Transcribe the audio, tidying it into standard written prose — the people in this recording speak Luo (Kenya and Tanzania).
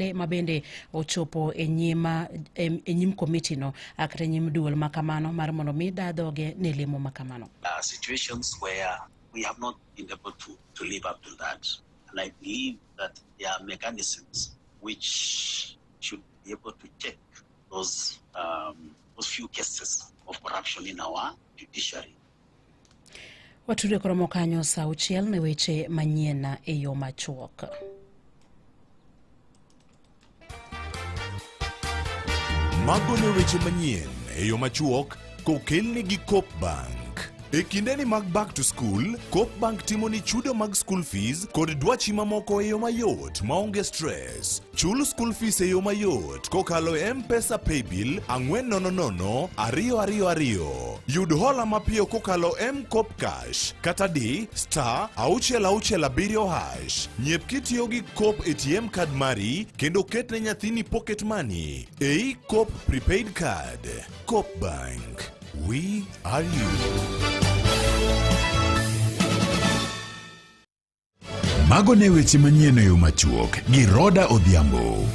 okile ma bende ochopo e nyim e nyim komiti no kata e nyim duol ma kamano mar mondo mi da dhoge ne lemo ma kamano. Situations where we have not been able to, to live up to that. And I believe that there are mechanisms which should be able to check those, um, those few cases of corruption in our judiciary. Watudre koromo kanyo saa auchiel ne weche manyien e yo machuok. Mago ne weche manyien e yo machuok kokelni gi Coop Bank. E kindeni mag back to school, Coop Bank timo ni chudo mag school fees kod dwachi mamoko e yo mayot maonge stress. Chul school fees e yo mayot kokalo e M-Pesa Paybill 400 222. Yud hola mapiyo kokalo M-Kopa Cash kata di star 667 hash. Nyiep kitiyo gi Coop ATM card mari kendo ket ne nyathini pocket money ei Coop prepaid card. Coop Bank. We are you. Mago ne weche manyien e yo machuok gi Roda Odhiambo.